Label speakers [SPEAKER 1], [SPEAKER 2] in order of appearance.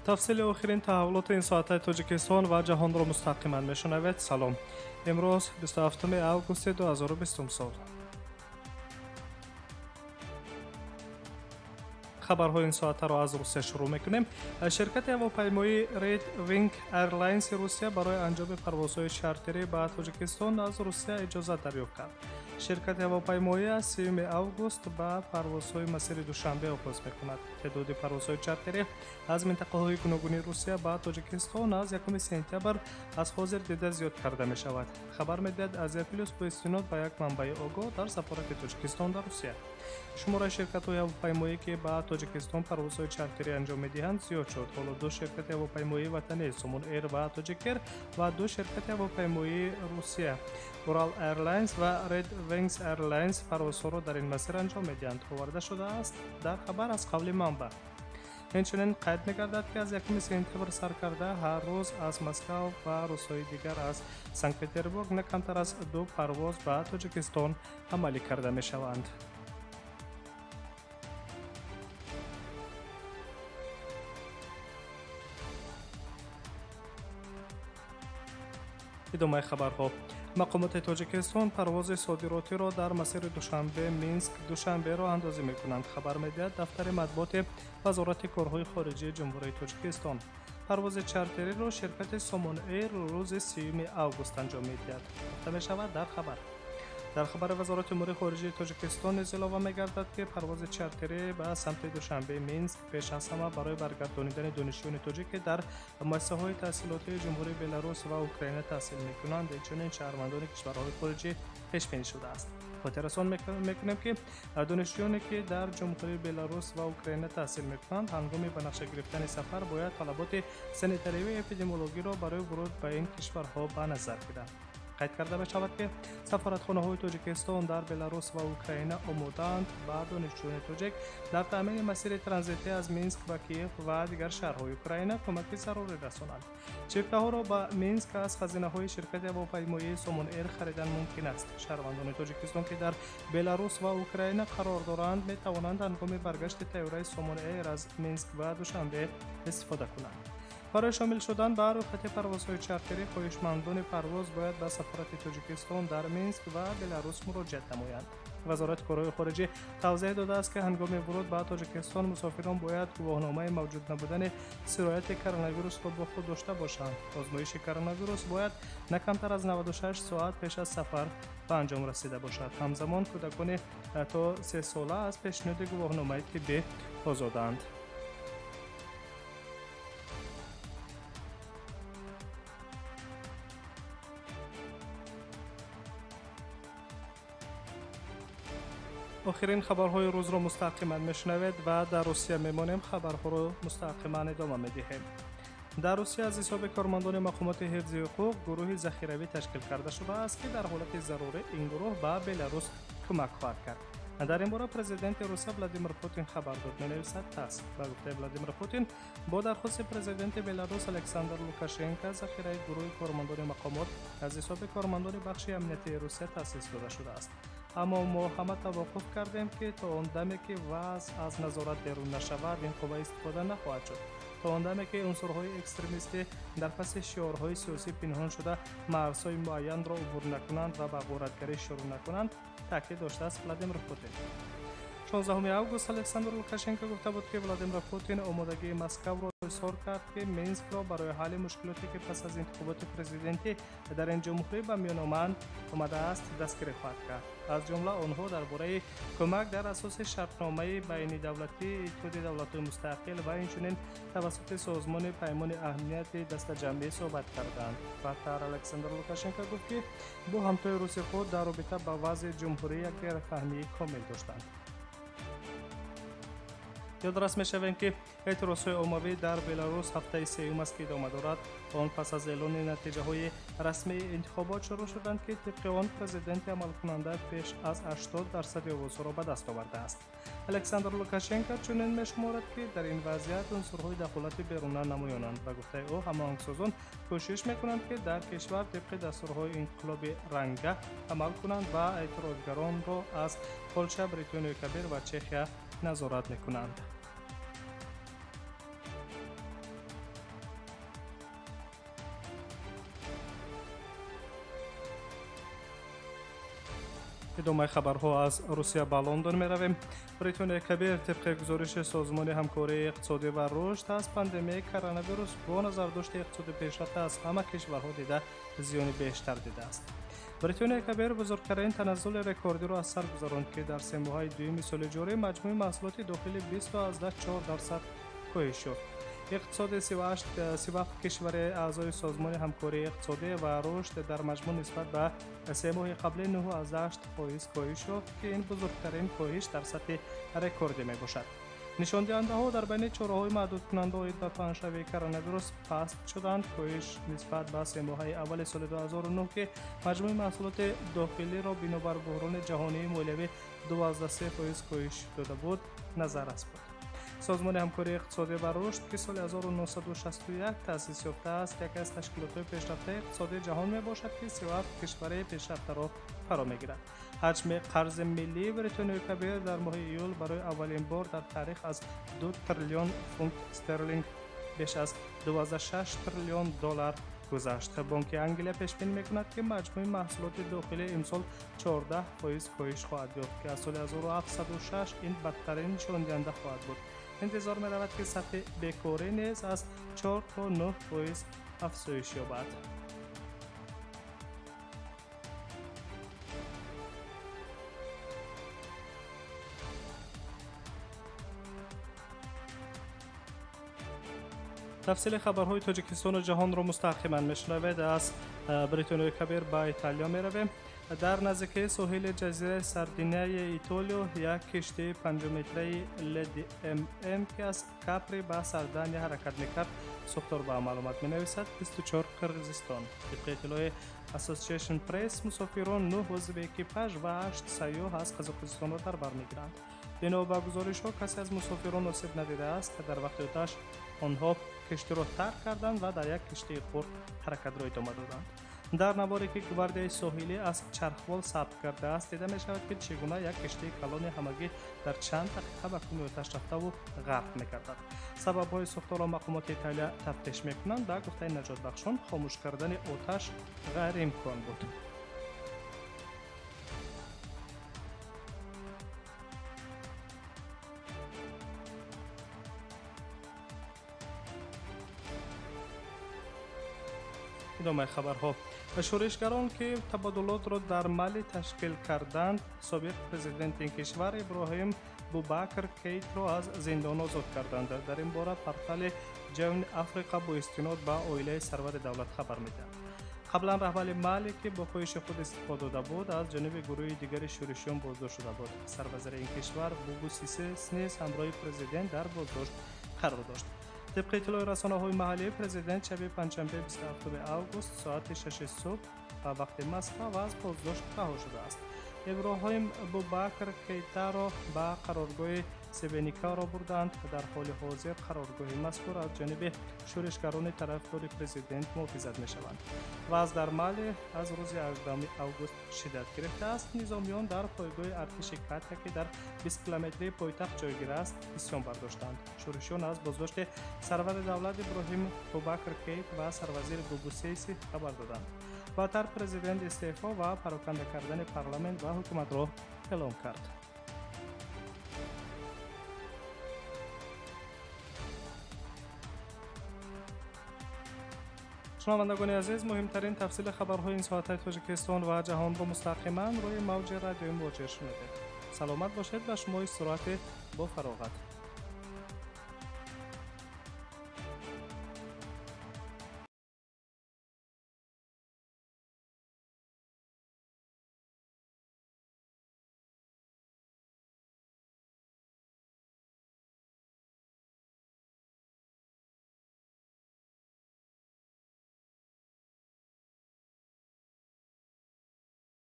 [SPEAKER 1] Тафсили охирин таҳаввулоти ин соатаи Тоҷикистон ва ҷаҳонро мустақиман мешунавед. Салом. Имрӯз 27 августи 2020 сол. Хабарҳои ин соатаро аз Русия шурӯъ мекунем. Ширкати ҳавопаймоии Red Wing Airlines Русия барои анҷоми парвозҳои чартерӣ ба Тоҷикистон аз Русия иҷозат дарёфт кард. Ширкати ҳавопаймоӣ аз 3 август ба парвозҳои масири Душанбе оғоз мекунад. Теъдоди парвозҳои чартерӣ аз минтақаҳои гуногуни Русия ба Тоҷикистон аз 1 сентябр аз ҳозир дида зиёд карда мешавад. Хабар медиҳад Азия Плюс бо истинод ба як манбаи огоҳ дар сафорати Тоҷикистон дар Русия. Шумораи ширкатҳои ҳавопаймоӣ, ки ба Тоҷикистон парвозҳои чартерӣ анҷом медиҳанд, зиёд шуд. Ҳоло ду ширкати ҳавопаймоии ватанӣ Сомон Эйр ва Тоҷикэйр ва ду ширкати ҳавопаймоии Русия Урал Airlines ва Red Wings Airlines парвозҳоро дар ин масир анҷом медиҳанд, оварда шудааст дар хабар аз қавли манбаъ. Инчунин қайд мегардад, ки аз 1 сентябр сар карда ҳар рӯз аз Москав ва рӯзҳои дигар аз Санкт-Петербург на камтар аз ду парвоз ба Тоҷикистон амалӣ карда мешаванд. Идомаи хабарҳо. Мақомоти Тоҷикистон парвози содиротиро дар масири Душанбе Минск Душанбе роҳандозӣ мекунанд, хабар медиҳад дафтари матбуоти Вазорати корҳои хориҷии Ҷумҳурии Тоҷикистон. Парвози чартериро ширкати Сомон Эйр рӯзи 3 август анҷом медиҳад, гуфта мешавад дар хабар. Дар хабари Вазорати умури хориҷии Тоҷикистон низ илова мегардад, ки парвози чартерӣ ба самти Душанбе Минск пеш аз ҳама барои баргардонидани донишҷӯёни тоҷик, ки дар муассисаҳои таҳсилотии Ҷумҳурии Беларус ва Украина таҳсил мекунанд, инчунин шаҳрвандони кишварҳои хориҷӣ пешбинӣ шудааст. Хотиррасон мекунем, ки донишҷӯёне, ки дар Ҷумҳурии Беларус ва Украина таҳсил мекунанд, ҳангоми ба нақша гирифтани сафар бояд талаботи санитариву эпидемиологиро барои вуруд ба ин кишварҳо ба назар гиранд. Қайд карда мешавад, ки сафоратхонаҳои Тоҷикистон дар Беларус ва Украина омодаанд ба донишҷӯёни тоҷик дар таъмини масири транзитӣ аз Минск ба Киев ва дигар шаҳрҳои Украина кӯмаки зарурӣ расонанд. Чиптаҳоро ба Минск аз хазинаҳои ширкати ҳавопаймоии Сомон Эйр харидан мумкин аст. Шаҳрвандони Тоҷикистон, ки дар Беларус ва Украина қарор доранд, метавонанд ҳангоми баргашти тайёраи Сомон Эйр аз Минск ба Душанбе истифода кунанд. Барои шомил шудан ба рӯйхати парвозҳои чартерӣ хоҳишмандони парвоз бояд ба сафорати Тоҷикистон дар Минск ва Беларус муроҷиат намоянд. Вазорати корҳои хориҷӣ тавзеҳ додааст, ки ҳангоми вуруд ба Тоҷикистон мусофирон бояд гувоҳномаи мавҷуд набудани сирояти коронавирусро бо худ дошта бошанд. Озмоиши коронавирус бояд на камтар аз 96 соат пеш аз сафар ба анҷом расида бошад. Ҳамзамон кӯдакони то 3 сола аз пешниҳоди гувоҳномаи тиббӣ озоданд. Охирин хабарҳои рӯзро мустақиман мешунавед ва дар Русия мемонем, хабарҳоро мустақиман идома медиҳем. Дар Русия аз ҳисоби кормандони мақомоти ҳифзи ҳуқуқ гурӯҳи захиравӣ ташкил карда шудааст, ки дар ҳолати зарурӣ ин гурӯҳ ба Беларус кӯмак хоҳад кард. Дар ин бора президенти Русия Владимир Путин хабар дод, менависад ТАСС. Ба гуфтаи Владимир Путин, бо дархости президенти Беларус Александр Лукашенко захираи гурӯҳи кормандони мақомот аз ҳисоби кормандони бахши амниятии Русия таъсис дода шудааст. Аммо мо ҳама таваққуф кардем, ки то он даме, ки вазъ аз назорат берун нашавад, ин қувва истифода нахоҳад шуд. То он даме, ки унсурҳои экстремистӣ дар паси шиорҳои сиёсӣ пинҳон шуда марзҳои муайянро убур накунанд ва ба ғоратгарӣ шурӯъ накунанд, таъкид доштааст Владимир Путин. 16 август Александр Лукашенко гуфта буд, ки Владимир Путин омодагии Москавро изҳор кард, ки Минскро барои ҳалли мушкилоте, ки пас аз интихоботи президентӣ дар ин ҷумҳурӣ ба миён омадааст, дастгирӣ хоҳад кард. Аз ҷумла онҳо дар бораи кӯмак дар асоси шартномаи байнидавлатии Иттиҳоди давлатҳои мустақил ва инчунин тавассути созмони Паймони аҳамияти дастаҷамъӣ суҳбат карданд. Баъдтар Александр Лукашенко гуфт, ки бо ҳамтои руси худ дар робита ба вазъи ҷумҳурӣ як фаҳмии комил доштанд. Ёдрас мешавем, ки эътирозҳои оммавӣ дар Беларус ҳафтаи сеюм аст, ки идома дорад. Он пас аз эълони натиҷаҳои расмии интихобот шурӯъ шуданд, ки тибқи он президенти амалкунанда пеш аз 80% овозҳоро ба даст овардааст. Александр Лукашенко чунин мешуморад, ки дар ин вазъият унсурҳои дахолати беруна намоёнанд. Ба гуфтаи ӯ, ҳамоҳангсозон кӯшиш мекунанд, ки дар кишвар тибқи дастурҳои инқилоби ранга амал кунанд ва эътирозгаронро аз Полша, Бритониёи Кабир ва Чехия назорат мекунанд. Идомаи хабарҳо аз Русия ба Лондон меравем. Бритониёи Кабир тибқи гузориши Созмони ҳамкории иқтисодӣ ва рушд аз пандемияи коронавирус бо назардошти иқтисоди пешрафта аз ҳама кишварҳо дида зиёни бештар дидааст. Бритониёи Кабир бузургтарин таназзули рекордиро аз сар гузаронд, ки дар семоҳаи дуюми соли ҷорӣ маҷмӯи маҳсулоти дохилӣ 20,4% коҳиш ёфт. Иқтисоди 37 кишвари аъзои Созмони ҳамкории иқтисодӣ ва рушд дар маҷмӯъ нисбат ба се моҳи қаблӣ 9,8% коҳиш ёфт, ки ин бузургтарин коҳиш дар сатҳи рекордӣ мебошад. Нишондиҳандаҳо дар байни чораҳои маҳдудкунанда оид ба паҳншавии коронавирус паст шуданд. Коҳиш нисбат ба семоҳаи аввали соли 2009, ки маҷмӯи маҳсулоти дохилиро бинобар буҳрони ҷаҳонии молиявӣ 12,3% коҳиш дода буд, назаррас буд. Созмони ҳамкории иқтисодӣ ва рушд, ки соли 1961 таъсис ёфтааст, яке аз ташкилотҳои пешрафтаи иқтисодии ҷаҳон мебошад, ки 37 кишвари пешрафтаро фаро мегирад. Ҳаҷми қарзи миллии Бритониёи Кабир дар моҳи июл барои аввалин бор дар таърих аз 2 триллион фунт стерлинг беш аз 26 триллион доллар гузашт. Бонки Англия пешбинӣ мекунад, ки маҷмӯи маҳсулоти дохилӣ имсол 14% коҳиш хоҳад ёфт, ки аз соли 1706 ин бадтарин нишондиҳанда хоҳад буд. Интизор меравад, ки сатҳи бекорӣ низ аз 4 то 9% афзоиш ёбад. Тафсили хабарҳои Тоҷикистону ҷаҳонро мустақиман мешунавед. Аз Бритониёи Кабир ба Италиё меравем. Дар наздикии соҳили ҷазираи Сардинияи Итолиё як киштии панҷуметраи Леди ММ, ки аз Капри ба Сардания ҳаракат мекард, сӯхтор ба амал омад, менависад 24 Қирғизистон. Тибқи иттилои Association Press, мусофирон 9 узви экипаж ва 8 сайёҳ аз Қазоқистонро дар бар мегиранд. Бино ба гузоришҳо, касе аз мусофирон осеб надидааст. Дар вақти оташ онҳо киштиро тарк карданд ва дар як киштии хурд ҳаракатро идома доданд. Дар наворе, ки гвардияи соҳилӣ аз чархбол сабт кардааст, дида мешавад, ки чӣ гуна як киштии калони ҳамагӣ дар чанд дақиқа ба куми оташ рафтаву ғарқ мегардад. Сабабҳои сӯхторро мақомоти Италия тафтиш мекунанд. Ба гуфтаи наҷотбахшон, хомӯш кардани оташ ғайриимкон буд. Идомаи хабарҳо. Шӯришгарон, ки табодулотро дар Мали ташкил карданд, собиқ президенти ин кишвар Иброҳим Бубакр Кейтро аз зиндон озод карданд. Дар ин бора портали Ҷавни Африқа бо истинод ба оилаи сарвари давлат хабар медиҳад. Қаблан раҳбари Мали, ки бо хоҳиши худ истифо дода буд, аз ҷониби гурӯҳи дигари шӯришиён боздошт шуда буд. Сарвазири ин кишвар Бубу Сисе низ ҳамроҳи президент дар боздошт қарор дошт. Тибқи иттилои расонаҳои маҳаллӣ, президент шаби панҷшанбе 27 август соати 6 субҳ ба вақти Москва аз боздошт раҳо шудааст. Иброҳим Бубакр Кейтаро ба қароргоҳи Себеникаро бурданд. Дар ҳоли ҳозир қароргоҳи мазкур аз ҷониби шӯришгарони тарафдори президент муҳофизат мешаванд. Вазъ дар Мали аз рӯзи 18 август шиддат гирифтааст. Низомиён дар пойгоҳи артиши Катя, ки дар 20 километрии пойтахт ҷойгир аст, исён бардоштанд. Шӯришиён аз боздошти сарвари давлат Иброҳим Бубакр Кейт ва сарвазир Бубу Сейси хабар доданд. Баъдтар президент истеъфо ва пароканда кардани парламент ва ҳукуматро эълон кард. Шунавандагони азиз, муҳимтарин тафсили хабарҳои ин соатаи Тоҷикистон ва ҷаҳонро мустақиман рӯи мавҷи радиои Муҳоҷир шунидед. Саломат бошед ва шумо истироҳати бо фароғат.